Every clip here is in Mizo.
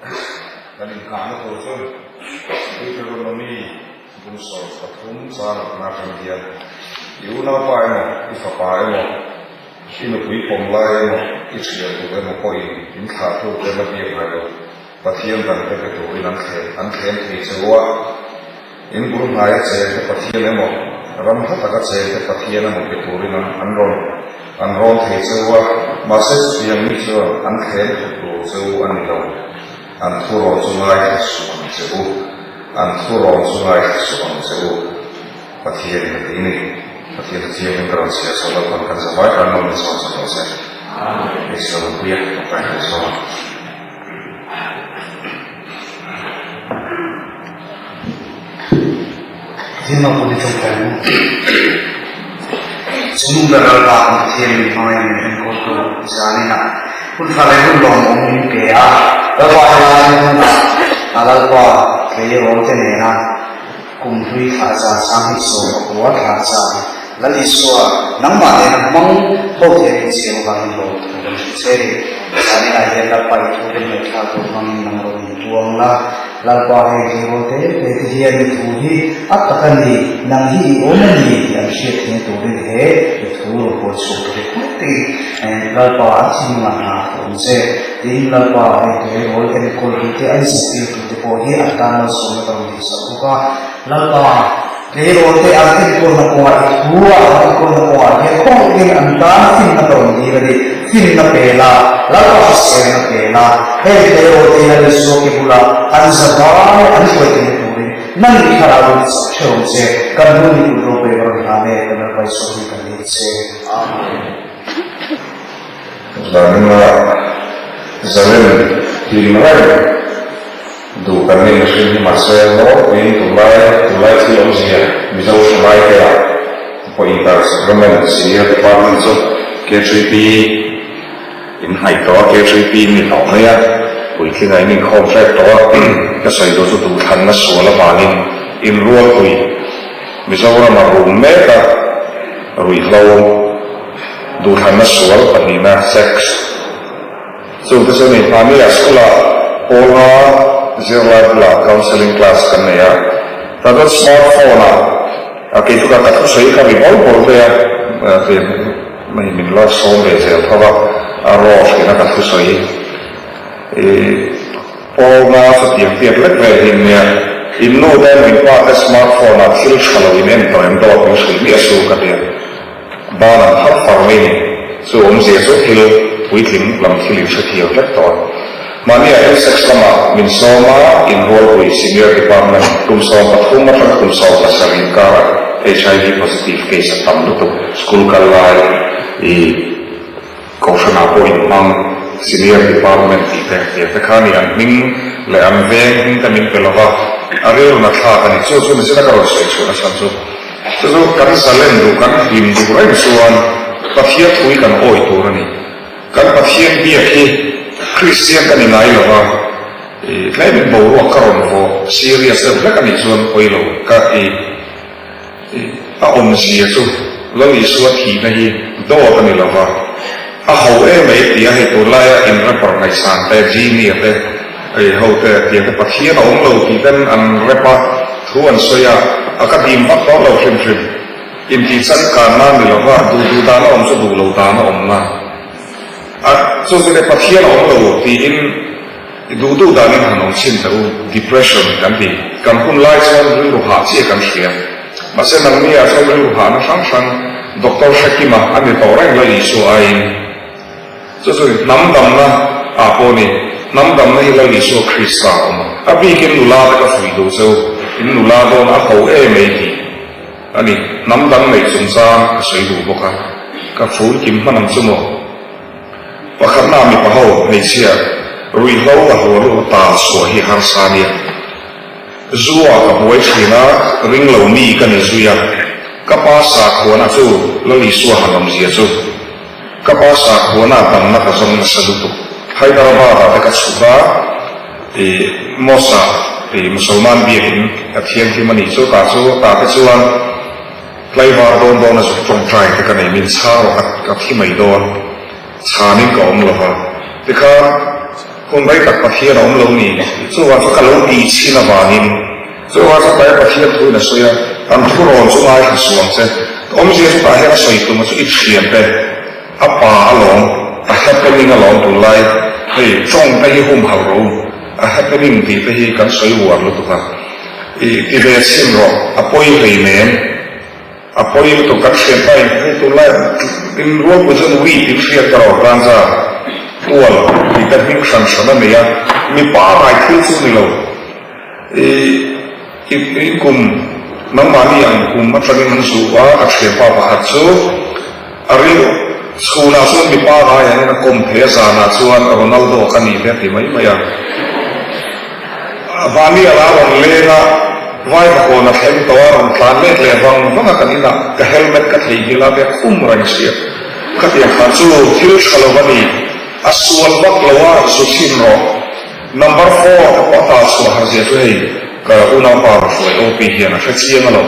Kan inngahna tur chu Deuteronomy bung 13 chang rukna atang hian i unaupa emaw, i fapa emaw, i nupui pawm lai emaw, i thian duh emaw pawhin in thlahtu te la biak ngai lo Pathian dangte be turin an thlem an thlem thei che u a. In bul hnaia chengte Pathian emaw, ram hla taka chengte Pathian emaw pe turin an an rawn an rawn thei che u a, mahse chutiang mi chuan an thlem thut tur che u a ni lo. An thurawn chu ngaithla suh ang che u. An thurawn chu ngaithla suh ang che u. Pathianin a ti ni. Pathian a thiangin ka rawn chhiar chho lo pawn kan zavai tan lo min sawn chho tawh se. Amen. Isua Lalpuia, Tawngtai thei sawn. Zing lo pawh ni tawngtai mu. Chunung ber Lalpa kan Pathian min hmangaih min enkawltu zaninah hun tha leh hun lawmawm min pe a. Lalpa helai hmunah a Lalpa tleirawl te nena kum hlui thlah zan 2019 thlah zan Lal Isua nangmah nena hmang ho thei min siam avangin lawmthu kan hrilh che ni. Zaninah hian Lalpa i thu rin ngaihthlak tur hmangin nang rawn intuang la. Lalpa hei tleirawl te te te hian i thu hi a tak a ni, nang hi i awm a ni tih an hriat thei turin he i thu rawn pawn chhuak ta ve khawp tiin Lalpa a thinlungah hna a awm che. Tin, Lalpa hei tleirawl enkawl tute an zirtir tute pawh hi an tan malsawmna ka rawn tihsak bawk a. Lalpa, tleirawl te an enkawlna kawngah i thu a, an enkawlna kawngah hian khawngaihin an tan finna ka rawn dil a ni. Finna pe la, Lalpa hriselna pe la, heng tleirawl te hian Isua ke bulah an zavai an hruai theihna turin nang i thlarau in chak ṭheuh ang che. Kan nu ni kut ropui ka rawn hlan e, kan Lalpa Isua hi kan dil che. Amen. Zanina zalen hlim reng Duh kan nei mihring hi mahse nawlpuiin tunlai tunlai thil awmzia Mizo hralai te ah pawh inter sacrament senior department chu KHP in hnaih tawh a KHP in ni tawh mai a puitlinga in inkhawm hrep tawh a ka sawi duh chu duhthlanna sual avangin inrualpui Mizoram a rum mek a ruihhlo duhthlanna sual pahnihna sex Chu te chu ni, hmani ah school ah Pawla zirlai bulah counselling class kan nei a, tah chuan smart phone ah a kei chu ka ka thusawi kha ri bawl bawl hle a, ti mai min la sawm ve zel tho va, a raw hrin a ka thusawi i Pawla chu tiang tiat lek vel hi nia, in nu te min pa te smart phone ah thil tha lo in en tawh em dawt min hrilh miah su ka ti a. Ban an phar far mai ni. Chu awmzia chu thil puitling lam thil in hrethiam vek tawh a. Mahni ah hian sex lamah min sawm a, inrualpui senior department kum 13 atanga kum 17 inkarah HIV positive case a tam lutuk. School kal lai i kohhranah pawh inhmang senior department tih te tiang te kha ni an hming leh an veng hming te min pe lova a rilru na thlak a ni. Chu chu nizira ka rawn sawi chhuah nachhan chu. Chu chu kan zalen duh, kan hlim duh reng chuan Pathian thu hi kan awih tur a ni. Kan Pathian biak hi Kristian ka ni ngai lo va, i tlemin boruak ka rawn vaw serious deuh hlek a nih chuan pawi lo ka i i a awmzia chu Lal Isua thihna hi dawt a ni lo va, a ho em mai tia hei tunlaia in rapper ngaihsan te, Genie te, i ho te tiang te Pathian a awm lo tih ten an rap a, thu an sawi a, a ka dim vak tawh lo hrim hrim. Intih changkan na ni lova, duh duh dan a awm chu duh lo dan a awm na. A chu chu le Pathian a awm lo tiin duh duh danin han awm chhin teh u, depression kan ti. Kan hun lai chuan rilru hah chiah kan hria. Mahse nangni ah chuan rilru hahna hrang hrang Doctor Hrekima a ni tawh reng la Isua aiin. Chu chu hnam damna ah pawh ni, hnam damna hi Lal Isua Krista a awm a. A bikin nula te ka fuih duh cheu, in nula dawn a ho em ei tih a ni. Hnam dang neih chungchang ka sawi duh bawk a, ka fun kim hman ang chu maw? Pakhatna mipa ho, hmeichhia, ruihhlo a hluah luh ta chhuah hi harsa nia. Zu ah ka buai thin a, ring lo mi ka ni zui a, ka pa sakhuana chu Lal Isua han awmzia chu. Ka pa sakhuana damna ka zawng nasa lutuk. Hyderabad ah te ka chhuk a, i mosque ah i Musalman biakin ka thianghlim a nih chu tah chu tah te chuan tlaivar dawn dawn a zuk tawngtai te ka nei min chhang rawh ka thi mai dawn chhanin ka awm lova tikhan. Hun rei tak Pathian a awm lo ni. Chuvang chu ka lo tih chhin avangin chuvang chu tlai Pathian thu in a sawi a, an thurawn chu ngaithla suh ang che. Awmzia chu tah hian a sawi tum a chu i thian te a pa alawm, a happening alawm tunlai hei tawng te hi humhalh rawh u, a happening tih te hi kan sawi uar lutuk a, i ti ve chhin rawh, a pawi hleinem. A pawi lutuk kan hriat ta in hei tunlai in rualpui chuan weed in hriat ka rawh ganja tual tih te hming hran hran a nei a, mipa ngai thil chu ni lo i in kum nangmahni ang kum atangin an zuh a ka thianpa pakhat chu a ril chhunah chuan mipa ngai angin a kawm thei a zanah chuan Ronaldo ka nih te a ti mai mai a. Vani a la rawn leng a, vai vakawn a thleng tawh a, rawn tlan let leh vang vang a kan inah ka helmet ka theihnghilh a, bag khum reng sia. Ka ti ang kha chu thil tha lo a ni, a sual vak lo a, zu chhin rawh. Number four te pawh a tal chhuah har zia chu hei ka unaupa rawn hruai OP hian a hre chiang a lo.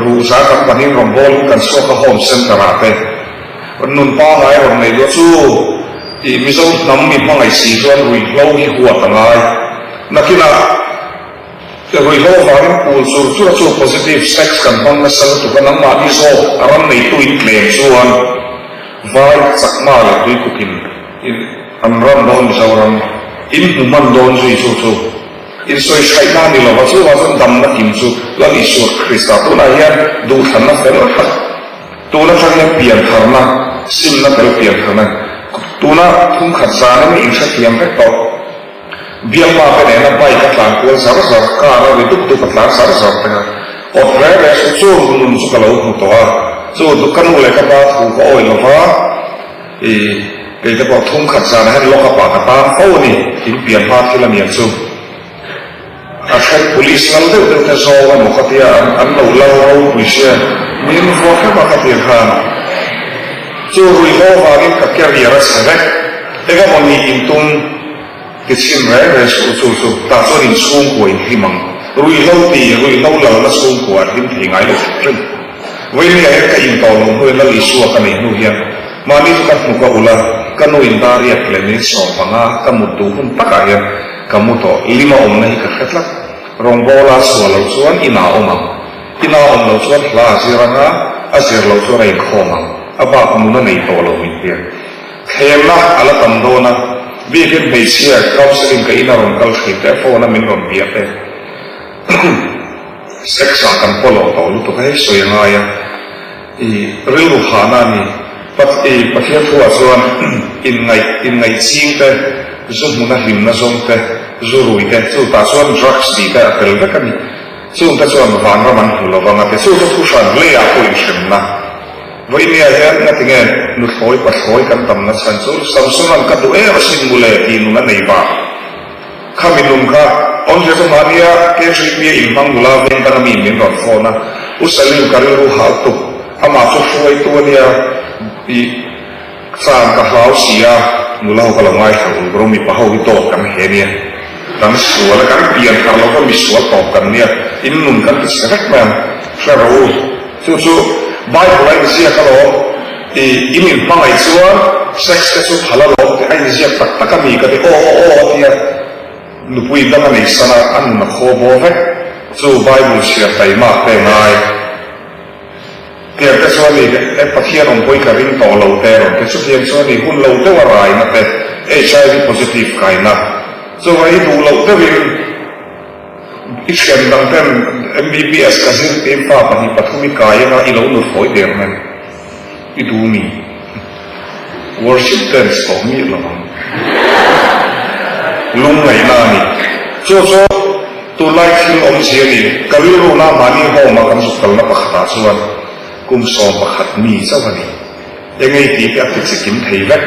Ruhza kan panin rawn bawlin kan chhuak a home center ah te nun pangai rawn nei duah chu i Mizo hnam mi hmangaih si chuan ruihhlo hi huat a ngai. Nakinah ruihhlo avangin pul chur chur a chu positive sex kan hmang nasa lutuk a nangmahni zawk a ram neitu in tlem chuan vai chakma leh tuikukin an ram dawn Mizoram in hmu hman dawn zui chu chu. Insawichhaihna a ni lova, chuvang chuan damna kim chu Lal Isua Krista tunah hian duhthlanna fel tak, tun atang hian piantharna, simna tel piantharna, tuna thumkhat zan emaw inhrethiam vek tawh. Bialpa te nena bike a tlan kual zar zar, car a ri dup dup a tlan zar zar teng a, awt re re chu chu nun chu ka lo hmu tawh a, chu ka nu leh ka pa thu ka awih lova, I kei te pawh thum khat zanah hian lock up ah ka tan fo a ni, in pian hma thil a niang chu. A then police lal deuh deuh te zawng emaw ka tia an an lo lal ropui sia, min vua hrep a ka tir khan. Chu ruihhlo avangin ka career a chhe vek, eng emaw nih in tum ti chhin reng reng suh chu chu tah chuan in chhungkua in hlim ang. Ruihhlo ti ruihhlo lalna chhungkua an hlim thei ngai lo hrim hrim. Vawinia hian ka intawh loh hnuin Lal Isua ka neih hnu hian mahni chu ka hnuk a ulh a, ka nu in dar riak leh min sawm panga ka mut duh hun takah hian ka mu tawh. Lima awmna hi ka hre tlat. Rawngbawla chhuah loh chuan inah awm ang. Inah awm loh chuan hla a zir ang a, a zir loh chuan a inkhawm ang. A bak nun a nei tawh lo min tia. Thlemna a la tam dawn a, biakin hmeichhia counselling ka ina rawn kal thin te, phone a min rawn biah te. Sex ah kan pawlawh tawh lutuk a hei sawi a ngai a, i rilru hahna a ni. Pat i Pathian thu ah chuan inngaih inngaih ching te, zu hmuna hlimna zawng te, zu rui te, chu tah chuan drugs tih te a tel vek a ni. Chung te chuan vanram an hmu lovang a ti. Chu chu thu hran leiah pawh inhremna. Vawinia hian ngatinge nuthlawi pathlawi kan tamna chhan chu Samson-a'n ka duh em asin mule tih nun a nei vang. Kha mi nung kha awmzia chu mahnia KHP a inhmang nula veng danga mi min rawn phone a, U Salim ka rilru hal tuk, amah chu hruaitu a nia i chan ka hlau si a, nula ho ka lo ngaithla ul ro mipa ho hi dawt kan he nia, kan sual a kan pian thar lo va misual tawp kan nia, in nun kan ti chhe vek mai ang, hre ro u. Chu chu Bible a inziak alawm, i in inhmangaih chuan sex te chu phal alawm tih a inziak tak tak a mi ka ti aw aw aw a tia, nupui dang a nei san a, a nun a khaw baw vek, chu Bible chhiar taima te ngai. Tiang te chuan i e Pathian awmpui ka ring tawh lo te rawn ti chutiang chuan i hun lo deuh a raina te HIV positive kaina chuvang i duh loh deuhin I thian dang ten MBBS ka zir tiin pa pahnih pathum i kai anga i lo nuthlawi der mai i duh mi? Worship dance tawh miah lo ang. Lungngaihna a ni. Chu chu tunlai thil awmzia a ni. Ka rilruna mahni home ah kan zuk kalna pakhatah chuan kum 11 mi chauh a ni. Engei tih te a ti chikim thei vek.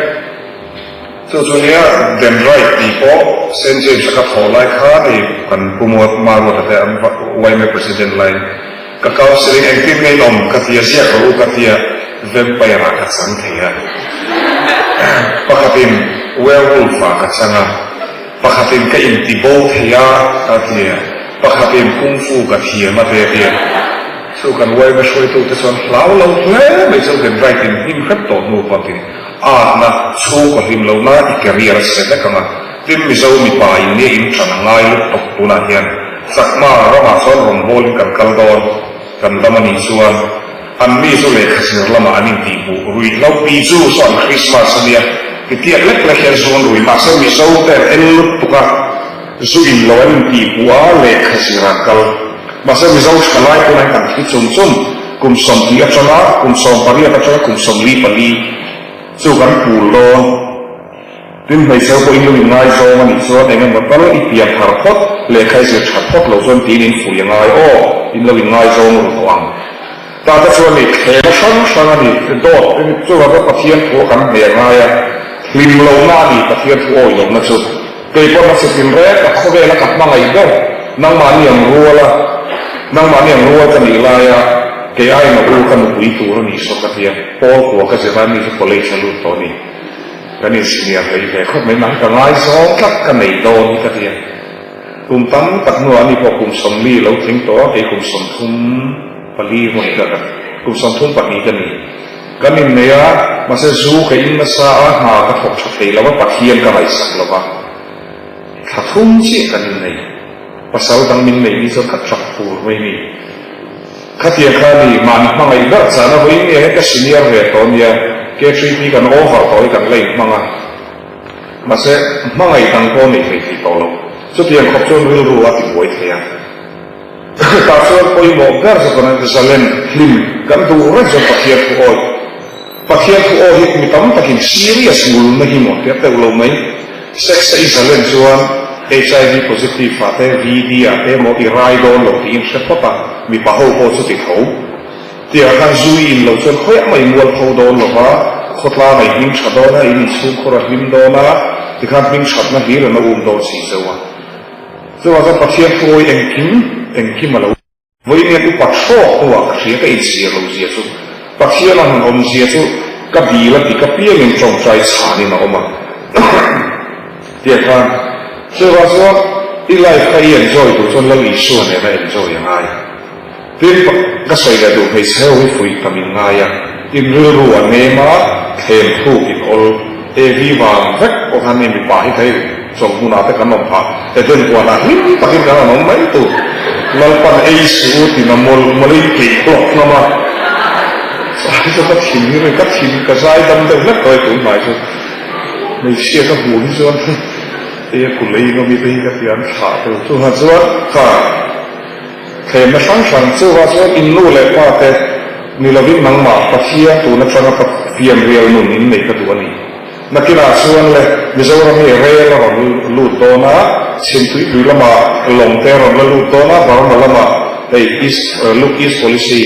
Chu chu nia Dendrite tih pawh Saint James a ka thawh lai kha hei kan Pu Maruata te an yma President laiin ka counselling engtin nge in awm ka tia ziak rawh u ka tia vampire ah ka chang thei a, pakhatin werewolf ah ka chang a, pakhatin ka inti bo thei a ka tia, pakhatin kung fu ka thiam a te a tia. Chu kan yma hruaitute chuan hlau lo hle mai chu Dendrite in hnim hrep tawh hnu pawh an ti. Atna, chhungkaw hlim lohna i career a chhe vek ang a. Tin Mizo mipa in nge in ṭan a ngai lutuk tunah hian Chakma ramah chuan rawngbawlin kan kal dawn kan dam a nih chuan an mi chu lehkha zir lamah an intihhmuh ruihhlo pi chu saw an Christmas a nia ti tiak lek lek hian zu an rui mahse Mizo te an en lutuk a zu in lo an intihhmuh a lehkha zir an kal mahse Mizo thalai tunah hian kan thi chum chum kum 20 atanga kum 18 atanga kum 44 chu kan pul dawn. Tin, hmeichhe ho pawh in lo inngaizawng a nih chuan eng emaw tal i pian thar phawt, lehkha i zir that phawt loh chuan tiin in fuih a ngai aw, in lo inngaizawng ru tawh ang. Tah te chuan i thlehna hrang hrang a ni, dawt chuvang chuan Pathian thu a kan hne a ngai a, hlim lohna a ni Pathian thu awi lohna chu. Kei pawh hmasa tin rek a khawvela ka hmangaih ber, nangmahni ang rual a, nangmahni ang rual ka nih laia kei aiin a u ka nupui tur a nih saw ka tia, Paul kua ka zir a mi chu college a lut tawh a ni. Kan insiniar hlei ve khawp mai, mahni ka ngaizawng tlat ka nei dawn hi ka ti a. Kum tam tak hnuah ani pawh kum 40 lo tling tawh a, kei kum 34 hmun ka ka kum 32 ka ni. Kan innei a, mahse zu ka in nasa a, hna ka thawk tha thei lo a, Pathian ka ngaihsak lo va. Thla thum chiah kan innei. Pasal dang min neih ni chuan ka tap tur mai ni. Khatiang kha a ni, mahni hmangaih ber chahna vawiin nge he ka senior ve tawh nia, K3P kan over tawh hi kan la inhmang a, mahse hmangaih dang pawh a nei thei thei tawh lo. Chutiang khawp chuan rilru a tibuai thei a. Tah chuan pawimawh ber chu kan zalen hlim kan duh reng chuan Pathian thu awi. Pathian thu awi hi mi tam takin serious ngulna hi maw tia teuh lo mai. Sex a i zalen chuan HIV positive ah te VD ah te maw i rai dawn lo tiin hre phawt a, mipa ho pawh chu ti tho. Tiang khan zu i in lo chuan khawiah mai mual pho dawn lo va, khawtlang a i hming tha dawn a, in inchhungkhur a hlim dawn a, tikhan hming thatna hlir an a um dawn si zeuh a. Chuvang chuan Pathian thu awi engkim engkim a lo. Vawiin upa thlawk hnuah ka hria ka inchhir lo zia chu Pathian a han awm zia chu ka dil a ti ka piangin tawngtai chhanin a awm a tia khan chuvang chuan i life kha i enjoy duh chuan Lal Isua nena enjoy a ngai tin ka sawi leh duh hmeichhe ho hi fuih tam in ngai a in rilru a nem a thlem thluk in awl Evi vang vek pawh khan hei mipa hi thei chawlhmunah te kan awm phah, Eden huanah hlim takin kan han awm mai tur. Lalpan ei suh u tina mawlh mawlhin keih hlawk hlawm a. Chai chu ka thin hi ka thin ka zai dam deuh hlek tawh e tun hnai chu. Hmeichhia ka hmuh hi chuan hei a kulei ngawmi te hi ka ti an thlah deuh chu ha chuan kha thlemna hrang hrang chuvah chuan in nu leh pa te ni lovin nangmah Pathian tun atanga fianrial nun in nei ka duh a ni. Nakinah chuan le Mizoram hi rel a rawn lut dawn a, Chhimtuipui lamah lawng te a rawn la lut dawn a, Burma lamah hei East Look East Policy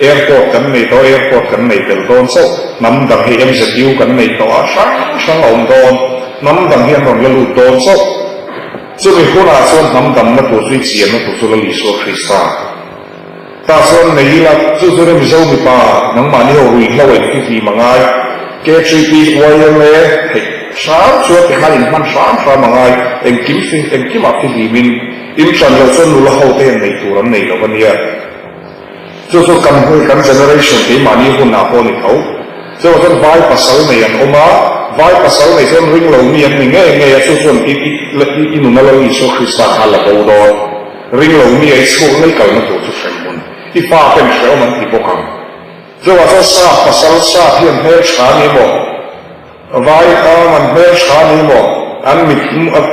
Airport kan nei tawh a, Airport kan nei tel dawn chauh, hnam dang hi MZU kan nei tawh a, hrang hrang a awm dawn, hnam dang hi an rawn la lut dawn chauh. Chumi hunah chuan hnam damna tur chu i chianna tur chu Lal Isua Krista. Tah chuan nei ila, chu chu nia Mizo mipa nangmahni ho ruihhlo a infihlîm a ngai. KHP, yma theih hram chuan tikhan inhman hram hram a ngai. Engkim fi, engkimah fihlîmin inṭan loh chuan nula hote hian neih tur an nei lo a nia. Chu chu kan hun, kan generation keimahni hunah pawh a ni tho. Chuvang chuan vai pasal nei an awm a, vai pasal nei chuan ring lo mi an ni ngei ngei a, chu chuan i, i, i nuna Lal Isua Krista kha a la bo dawn. Ring lo mi ei chhuak mai kalna tur chu hrem hmun i pa ten hrehawm an ti bawk ang. Chuvah chuan sap pasal sap hi an hmel tha ni maw? Vai ang an hmel tha ni maw? An mit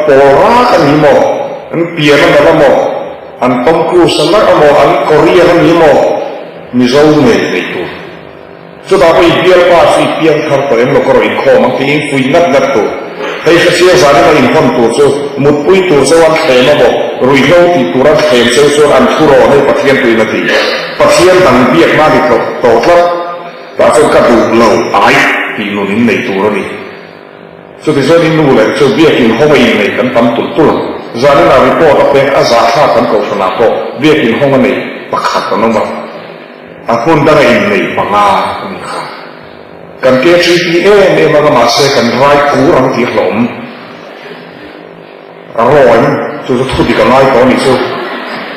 pawl rak a ni maw? An pian a nalh a maw? An Tom Cruise a nalh a maw? An Korean a ni maw? Mizo ngei nei tur. Chutah pawh i bialpa chu i piang thar tawh em lo ka rawh inkhawm ang tiin fuih ngat ngat tur. Hei hrechiang zanin a inhawn tur chu mutpui tur cheu an thlem a maw, ruihhlo tih tur an thlem cheu chuan an thu rawh hei Pathian tuin a ti. Pathian dang biakna a ni tawh tawh tlat. Tah chuan ka duh lo ai tih nun in nei tur a ni. Chuti chuan i nu leh chu biakin hawng a inneih kan tam tulh tulh ang. Zaninah report a pek a zahthlak kan kohhranah pawh biakin hawng a neih pakhat an awm a. A hmun danga inneih panga a ni kha. Kan KHP em em anga mahse kan rai kur ang tih a hlawm. A rawim chu chu thu dik a ngai tawh a nih chu.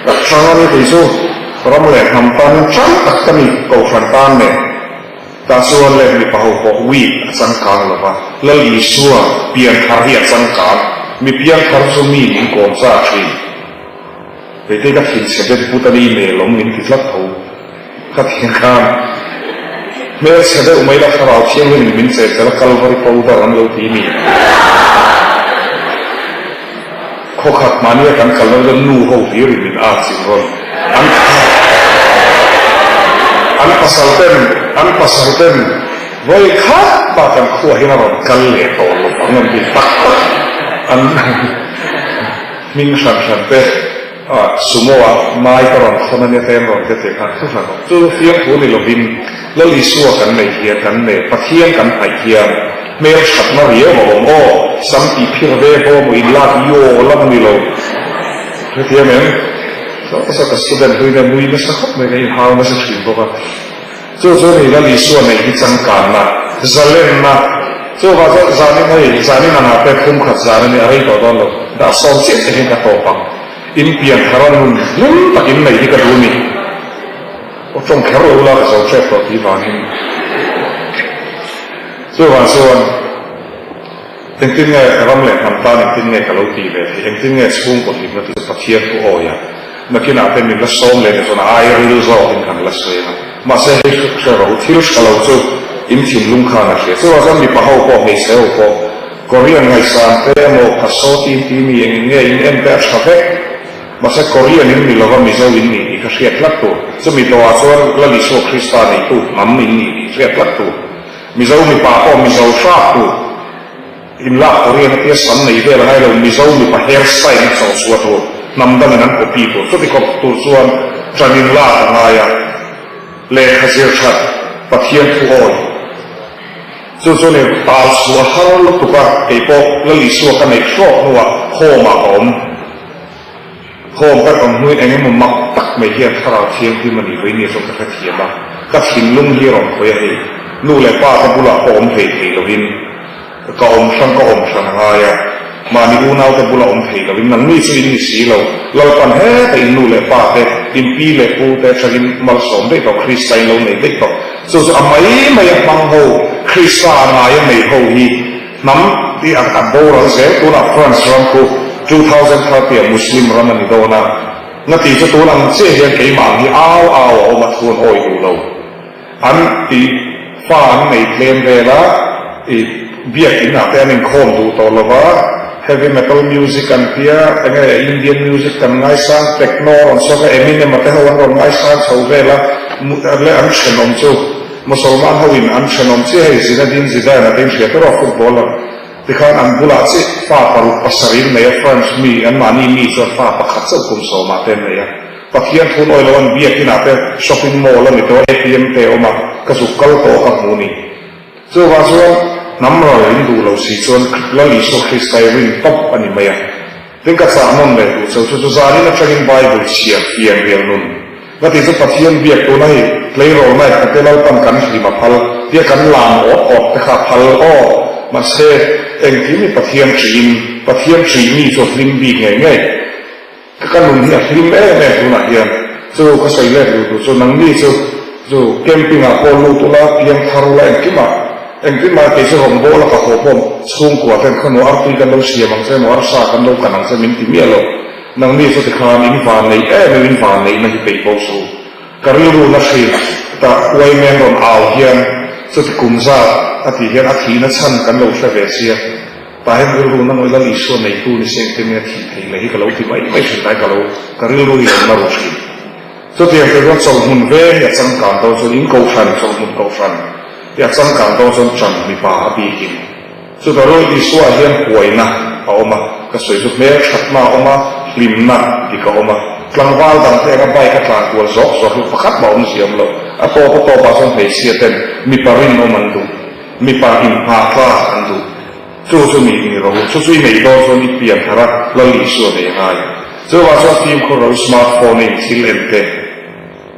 Ka chang a ni kei chu ram leh hnam tan chang tak ka ni kohhran tan nen. Tah chuan leh mipa ho pawh week a changkang lova Lal Isua pian thar hi a changkang. Mi piangthar chu mi min kawm zat thin. Keite ka thinchhe bet but a ni mail awm min ti tlat tho. Ka thian khan hmelchhe deuh mai la thlarau thianghlim in min chet zel a Kalvari powder an lo ti mi. Khawkhat mahnia kan kal lo chuan nu ho hlir in min at chilh rawn. An an pasal ten an pasal ten vawi khat bak an khuah hian a rawn kal leh tawh lo ang an ti tak tak an hming hran hran te ah sumo ah mai ka rawn thawn ania te an rawn te tih khan thu hran awm chu fiamthu ni lovin Lal Isua kan neih hian kan nei Pathian kan hnaih hian hmel thatna riau a awm aw sam tih phir ve vaw maw inlak yaw lam ni lo hrethiam em sa ka student hlui nen nui nasa khawp mai ka inhau nasa thin bawk a. Chu chu ni Lal Isua neih hi changkanna, zalenna, chuvah chuan zanin hei, zanin angah pek hum khat zan a ni, a rei tawh dawn lo, dah sawm chiah te hian ka tawp ang. In pian thar a nun hlim tak in neih hi ka duh ni. Aw tawng kher lo la ka zo hrep tawh tih vangin. Chuvah chuan engtin nge ram leh hnam tan engtin nge ka lo tih ve theih, engtin nge chhungkaw hlimna chu Pathian thu awi a, Nakinah te min la sawm leh ni chuan a ai ril zawkin kan la sawi ang a. Mahse hei hre ro, thil hre lo chu in thinlung khan a hria. Chuvang chuan mipa ho pawh, hmeichhe ho pawh Korean ngaihsan te emaw ka saw tim ti mi engin nge in en te a tha vek. Mahse Korean in ni lova Mizo in nih tih kha hriat tlat tur. Chumi tawhah chuan Lal Isua Krista neitu hnam in nih tih hriat tlat tur. Mizo mipa pawh Mizo hrap tur. Inlak Korean atia sam nei vel a ngai lo, Mizo mipa hair style a chawh chhuah tur, hnam dangin an copy tur, chuti khawp tur chuan ṭan inlak a ngai a, lehkha zir ṭhat, Pathian thu awi. Chu chu ni tal chhuah har lutuk a, kei pawh Lal Isua ka neih hrawk hnuah home ah ka awm. Home ka awm hnuin eng emaw mak tak mai hian thlarau thianghlim a nih vawi ni chu ka hrethiam a, ka thinlung hi a rawn khawih a hei, nu leh pa ka bulah pawh awm hlei thei lovin, Ka awm hrang ka awm hran a ngai a, mahni unaute bula awm thei lovin nangni chu in ni si lo, Lalpan heta in nu leh pa te, in pi leh pu te atangin malsawm daih tawh, Krista in lo nei daih tawh. Chu chu a mai mai a hmang ho, Krista a ngai a nei ho hi hnam hi a boral zel. Tunah France ram khu 2030 ah Muslim ram a ni dawn a, ngati chu tun ang chiah hian keimah ang hi au au a awm a thu an awi duh lo. An i fa an nei tlem vel a, i biak in ah te an inkhawm duh tawh lo va, heavy metal music an tia, enge Indian music kan ngaisang, techno a rawn chhuak a, Eminem a te ho an rawn ngaisang chho vel a, leh an thenawm chu Mosolman ho in an thenawm chiah hei Zinedine Zidane a te in hria tur a footballer tikhan an bulah chiah fa paruk pasarih an nei a, France mi anmahni mi chuan fa pakhat chauh kum sawmah te an nei a. Pathian thu nawi lo an biak inah te shopping mall a ni tawh ATM te a awm a, ka zuk kal tawh ka hmu ni. Chuvang chuan hnam ral in duh lo si chuan Lal Isua Krista i rin tawp a ni mai a. Tin ka chah nawn leh duh cheu chu chu zanin atangin Bible chhiar fian rial nun ka tih chu Pathian biak tuna hei tleirawl night ka te Lalpan kan hlim a phal tia kan lam awt awt te kha phal aw mahse engkim hi Pathian ṭihin Pathian ṭih mi chu a hlim bik ngei ngei. Ka nun hi a hlim em em tunah hian chu ka sawi let duh duh chu nangni chu chu camping ah pawh lut ula piang thar ula engkimah engkimah kei chu rawngbawla ka haw pawh chhungkua ten khaw artui kan lo siam ang che emaw arsa kan lo kan ang che min ti miah lo nangni chu tikhan in van neih em em in van neihna hi peih bo suh ka rilru na hrin ta uai men rawn au hian chuti kum zat a tih hian a thihna chhan kan lo hre ve sia. Tah hian rilru na ngawih Lal Isua neitu ni se engtin nge thih theih leh hi ka lo ti mai mai thin, tlai ka lo ka rilru hi lo na ru thin. Chutiang te chuan chawlhmun veng hi a changkan dawn chuan in kohhran, chawlhmun kohhran hi a changkan dawn chuan ṭan mipa a bikin. Chutah Lal Isua ah hian huaina a awm a, ka sawi chu hmelṭhatna a awm a, hlimna dik a awm a. Tlangval dang te anga bike a tlan kual zawk zawk hi pakhat mah awmzia awm lo. A tawp a tawpah chuan hmeichhia ten mipa rinawm an duh. Mipa inhma tlak an duh. Chu chu mi ni ro. Chu chu i neih dawn chuan i pian thar a, Lal Isua nei a ngai. Chuvang chuan fimkhur ro smart phone a in thil en te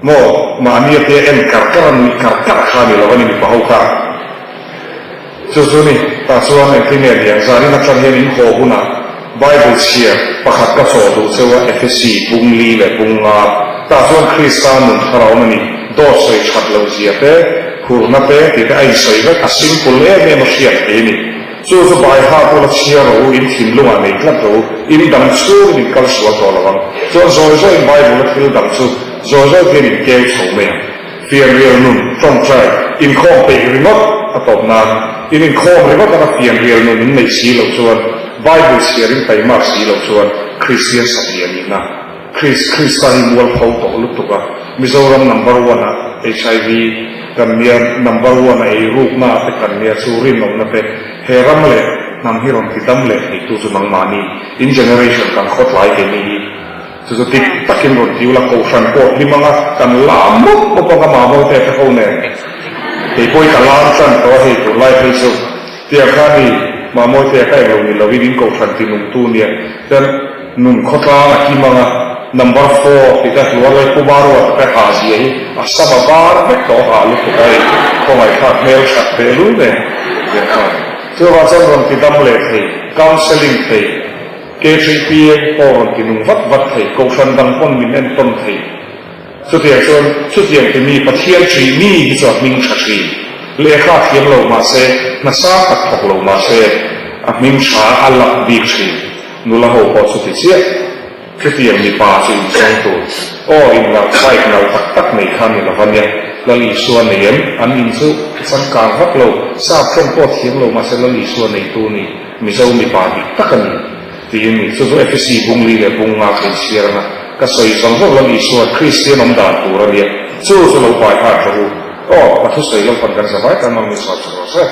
maw mahni a te en kar kar a nuih kar kar kha ni lo a ni mipa ho kha. Chu chu ni tah chuan engtin nge niang zanin atang hian in haw hunah Bible chhiar pakhat ka chawh duh cheu a Efesi bung li leh bung nga tah chuan Krista nun thar a awm a ni dawt sawi that loh zia te Hurna te tih te a insawi vek, a simple em em a hriat thei a ni. Chu chu baiha pawh la chhiar rawh u, in thinlungah nei tlat rawh u, in dang chhungin in kal sual tawh lo ang. Chuan zawi zawiin Bible-a thil dang chu zawi zawi hian in keu chho mai ang. Fianrial nun, tawngtai, inkhawm peih ringawt a tawp nan, in inkhawm ringawt anga fianrial nun in neih si loh chuan, Bible chhiar in taimak si loh chuan Kristian satliah nihna, Kris, Krista hi mualpho tawh lutuk a, Mizoram number one ah HIV kan nia, number one a eirukna ah te kan nia, chu rinawmna te, he ram leh hnam hi rawn ti dam leh theitu chu nangmahni, in generation kan khawtlai keini hi. Chu chu dik takin rawn ti ula, Kohhran pawh hlim anga kan lam mawp mawp anga mamawh te te ho nen. Kei pawh hi ka lam tan tawh a hei tur lai phei chu. Tia kha ni, mamawh te ka englo ni lovin in Kohhran ti nungtu nia. Chuan nun khawtlang a him anga number four tih te hluar lai Pu Barua te ha zia hi a sam a var vek tawh a hah lutuk a hei khawngaihthlak hmel that tehlul nen. Tia khan. Chuvang chuan rawn ti dam leh thei, counselling thei. KHPA pawh rawn ti nung vat vat thei, Kohhran dang pawn min entawn thei. Chutiang chuan chutiang ti mi Pathian ṭih mi hi chu a hming ṭha ṭhin. Lehkha a thiam lo mahse, hna sang tak thawk lo mahse, a hming ṭha a lak bik ṭhin. Nula ho pawh chuti chiah. Chutiang mipa chu inchawng tur. Aw, inlak bike nalh tak tak nei kha ni lova nia. Lal Isua nei em? An in chu changkang vak lo, sap ṭawng pawh thiam lo mahse Lal Isua neitu ni. Mizo mipa dik tak a ni, tiin ni. Chu chu Efesi bung li leh bung nga kha inchhiar anga ka sawi zawng zawng lo Isua Kristian awm dan tur a nia. Chu chu lo pai hat rawh u. Aw, ka thusawi lo pan kan zavai tan mang min sawi chak rawh se.